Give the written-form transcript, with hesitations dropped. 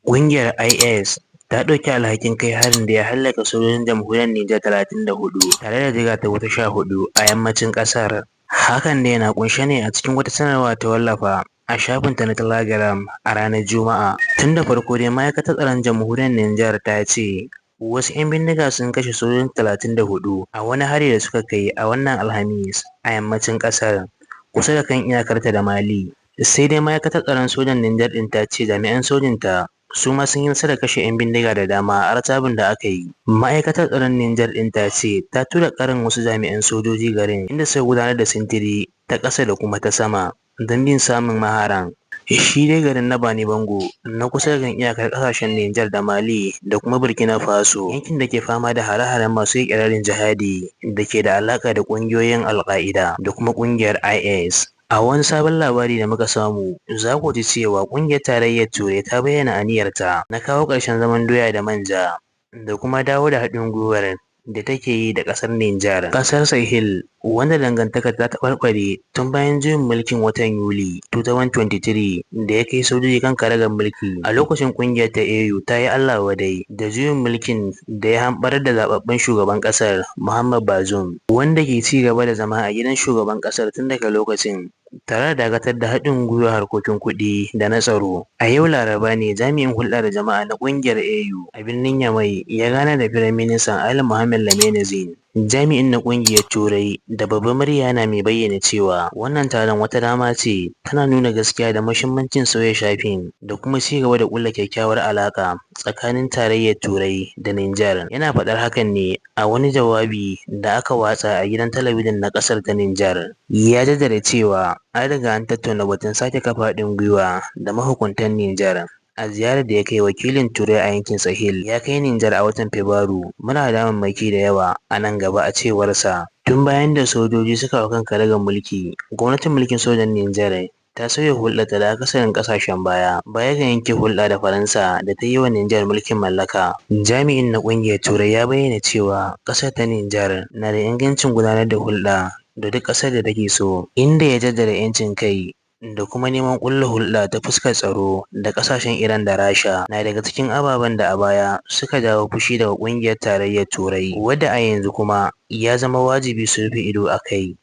Ƙungiyar IS ta ɗauki alhakin kai harin da ya hallaka sojojin jamhuriyar Nijar 34 tare da jikata wasu 14 a yammacin ƙasar. Hakan dai na ƙunshe ne a cikin wata sanarwa ta wallafa a shafinta na Telegram a ranar Juma'a. Tun da farko dai ma'aikatar tsaron jamhuriyar Nijar ta ce wasu 'yan bindiga sun kashe sojojin 34 a wani hari da suka kai a wannan Alhamis a yammacin ƙasar, kusa da kan iyakarta da Mali. Sai dai ma'aikatar tsaron sojan Nijar ɗin ta ce jami'an sojinta su ma sun yi nasarar kashe 'yan bindiga da dama a artabin da aka yi. Ma'aikatar tsaron Nijar ɗin ta ce ta tura ƙarin wasu jami'an sojoji garin, inda suka gudanar da sintiri ta ƙasa da kuma ta sama don bin samun maharan. Shi dai garin na Bani Bango na kusa da iyakar ƙasashen Nijar da Mali da kuma Burkina Faso, yankin da ke fama da hare-haren masu iƙirarin jihadi da ke da alaƙa da ƙungiyoyin Al-Ƙa'ida da kuma ƙungiyar IS. A wani sabon labari da muka samu, za ku ji cewa ƙungiyar Tarayyar Turai ta bayyana aniyarta na kawo ƙarshen zaman doya da manja da kuma dawo da haɗin gwiwar da take yi da ƙasar Nijar. Ƙasar Sahel, wanda dangantakar ta taɓarɓare tun bayan juyin mulkin watan Yuli 2023 da ya kai sojoji kan karagar mulki. A lokacin ƙungiyar ta AU ta yi Allah wadai da juyin mulkin da ya hamɓarar da zaɓaɓɓen shugaban ƙasar Muhammad Bazoum, wanda ke ci gaba da zama a gidan shugaban ƙasar tun daga lokacin, tare da dakatar da haɗin gwiwar harkokin kuɗi da na tsaro. A yau Laraba ne jami'in hulɗa da jama'a na ƙungiyar AU a birnin Yamai ya gana da Firaministan Ali Mohamed Lamine Zeine. Jami'in na ƙungiyar Turai da babbar murya yana mai bayyana cewa wannan taron wata dama ce tana nuna gaskiya da muhimmancin sauya shafin da kuma ci gaba da ƙulla kyakkyawar alaƙa tsakanin Tarayyar Turai da Nijar. Yana faɗar hakan ne a wani jawabi da aka watsa a gidan talabijin na ƙasar ta Nijar. Ya jaddada cewa an riga an tattauna batun sake kafa haɗin gwiwa da mahukuntan Nijar. A ziyarar da ya kai wakilin Turai a yankin Sahel ya kai Nijar a watan Fabrairu, muna da damammaki da yawa a nan gaba, a cewarsa. Tun bayan da sojoji suka hau kan karagar mulki, gwamnatin mulkin sojan Nijar ta sauya hulɗarta da akasarin ƙasashen baya, baya ga yanke hulɗa da Faransa da ta yi wa Nijar mulkin mallaka. Jami'in na ƙungiyar Turai ya bayyana cewa ƙasar ta Nijar na da ingancin gudanar da hulɗa da duk ƙasar da take so, inda ya jaddada 'yancin kai da kuma neman ƙulla hulɗa ta fuskar tsaro da ƙasashen Iran da Rasha na daga cikin ababen da a baya suka jawo fushi daga ƙungiyar Tarayyar Turai, wadda a yanzu kuma ya zama wajibi su rufe ido a kai.